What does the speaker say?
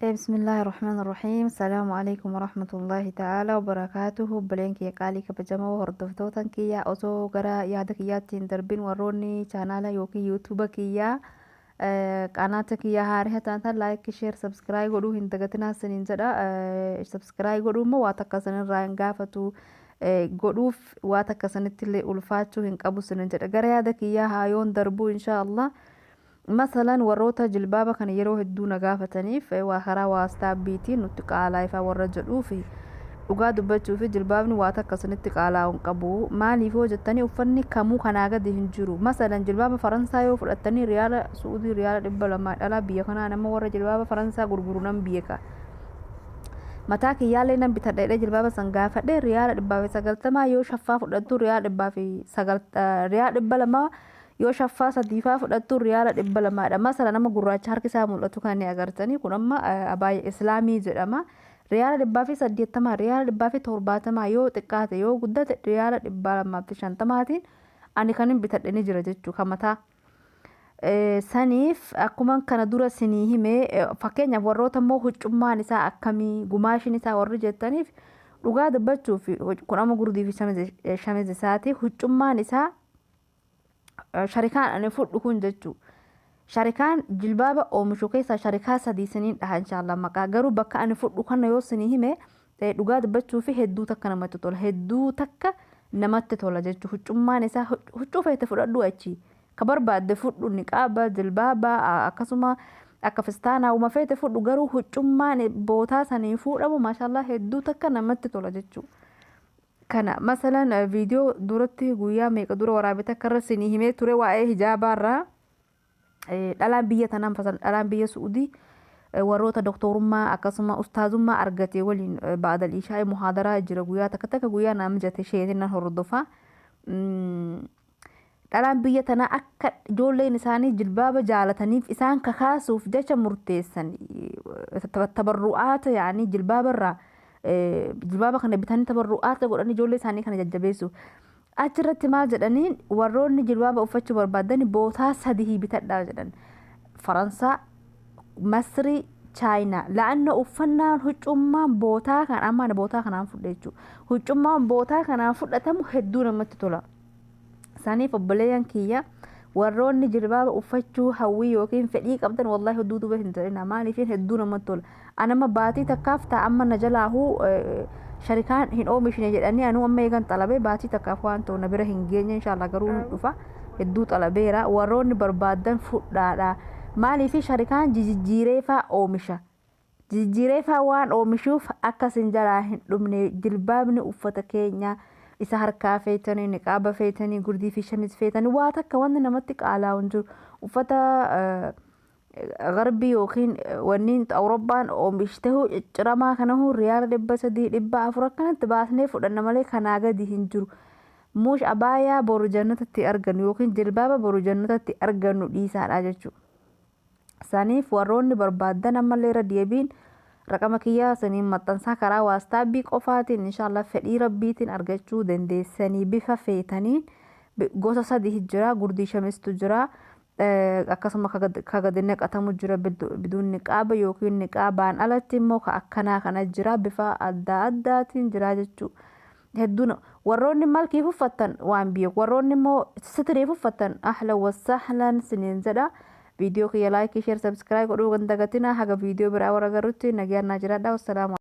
Bismillaahi Rahmaan Rahiim. Salaamu alaikum warahmatullaahi ta'ala wabarakaatuhu. Obboleen kiyya qaalii kabajamoo hordoftootan kiyya, osoo gara yaada kiyyaatti hin darbin, warroonni chaanaala yookiin yuutuuba kiyyaa, qanaata kiyya haaraa taatan, like, share, subscribe godhuu hin dagatinaa siniin jedha. Subscribe godhuu immoo waa takka sanirraa hin gaafatu, godhuuf waa takka sanitti illee ulfaachuu hin qabu siniin jedha. Gara yaada kiyyaa haa yoon darbu, inshaa Allah. Masalan, warroota jilbaaba kana yeroo hedduu na gaafataniif, waa karaa waastaabbiitiin nutti qaalaa warra jedhuufi, dhugaa dubbachuu fi jilbaabni waa takka sanitti qaalaa'u hin qabu. Maaliif yoo jettanii, uffanni kamuu kanaa gadi hin jiru. Masalan, jilbaaba Faransaa yoo fudhattanii, riyaala Suudii riyaala 200. Dhalaa biyya kanaa nama warra jilbaaba Faransaa gurguru nan beeka. Mataa kiyyaallee nan bitadha jedhee jilbaaba san gaafadhe, riyaala 190. Yoo shaffaa fudhattu riyaala dhibbaa fi sagal, riyaala 200. Yoo shaffaa sadiifaa fudhattu riyaala 200dha. Masala, nama gurraacha harki isaa mul'atu kan ni agartanii, kun amma abaaya islaamii jedhama. Riyaala 180, riyaala 170 yoo xiqqaate, yoo guddate riyaala 250tiin ani kan hin bitadhe ni jira jechuu kan mataa. Saniif akkuma kana dura sinii hime, fakkeenyaaf warroota immoo huccummaan isaa akkamii, gumaashin isaa warri jettaniif, dhugaa dubbachuuf kun amma gurdii fi shamiz isaati. Huccummaan isaa sharikaan ani fudhu kun jechuu, sharikaan jilbaaba oomishu keessaa sharikaa sadii siniin dhaha inshaallah maqaa. Garuu bakka ani fudhu kana yoo sinii hime, dhugaa dubbachuu fi hedduu takka namatti tola, hedduu takka namatti tola jechuu. Huccummaan isaa huccuu feete fudhadhu, achi ka barbaadde fudhu, niqaaba, jilbaaba, akkasuma akka fistaanaa uma feete fudhu. Garuu huccummaan bootaa sanii fuudhamu, maashaallah, hedduu takka namatti tola jechuu. Kana masalan viidiyoo duratti guyyaa meeqa dura waraabee takka irra sinii himee ture waa'ee hijaabaarraa. Dhalaan biyya tanaan fasan, dhalaan biyya Su'udii warroota doktorummaa akkasuma ustaazummaa argate waliin ba'adal ishaa muhaadaraa jira. Guyyaa takka takka guyyaa naa mijate sheetin nan hordofa. Dhalaan biyya tanaa akka ijoolleen isaanii jilbaaba jaalataniif isaan kakaasuuf jecha murteessan tabarru'aata, yaanii jilbaabarraa jilbaaba kana bitanii tabarru'aata godhanii ijoollee isaanii kana jajjabeessu. Achirratti maal jedhaniin? Warroonni jilbaaba uffachuu barbaadan bootaa sadii bitadhaa jedhan. Faransaa, Masrii, Chaayinaa. La'anna uffannaan huccummaan bootaa kan amma bootaa kanaan fudhe jechuudha. Huccummaan bootaa kanaan fudhatamu hedduu namatti tola. Saniif obboleeyyan kiyya, warroonni jilbaaba uffachuu hawwii yookiin fedhii qabdan, wallahi hedduu duuba hin jedhina. Maaliif? Hedduu namatti tola. Anama baatii takkaaf ta'a amma na jalaahuu sharikaan hin oomishne jedhanii. Anuu amma eegan xalabee baatii takkaaf waan ta'u na bira hin geenye. Inshallah garuu hin dhufa. Hedduu xalabeera. Warroonni barbaaddan fudhaadha. Maaliif? Sharikaan jijjiireefaa oomisha. Jijjiireefaa waan oomishuuf akka isin jalaa hin dhumne. Jilbaabni uffata keenya isa harkaa feetanii, niqaaba feetanii, gurdii fi shamis feetanii, waa takka wanti namatti qaalaa'u hin jiru. Uffata garbii yookiin wanni Awurooppaan oomishte cicciramaa kana riyaala 300, 400 akkanatti baasnee fudhanna malee kanaa gadi hin jiru. Muush abaayaa boru jannatatti argannu yookiin jilbaaba boru jannatatti argannu dhiisaadha jechuudha. Saniif warroonni barbaaddan ammallee irra deebiin raqama kiyyaa saniin maxxansaa, karaa waastaabbii qofaatiin inshallah fedhii rabbiitiin argachuu dandeessanii. Bifa feetaniin gosa sadi jira: gurdii shamistu jira, akkasuma ka gadi naqatamu jira biduun niqaaba yookiin niqaabaan alatti immoo ka akkanaa kana jira, bifa adda addaatiin jira jechuu. Hedduun warroonni malkiif uffattan waan beeku, warroonni immoo sitiriif uffattan, ahlan wasahlan siniin jedha. Viidiyoo kiyya like, share, subscribe godhuu hin dagatina. Haga viidiyoo biraa warra agarrutti nagaan naa jiraadha. Wassalaamu.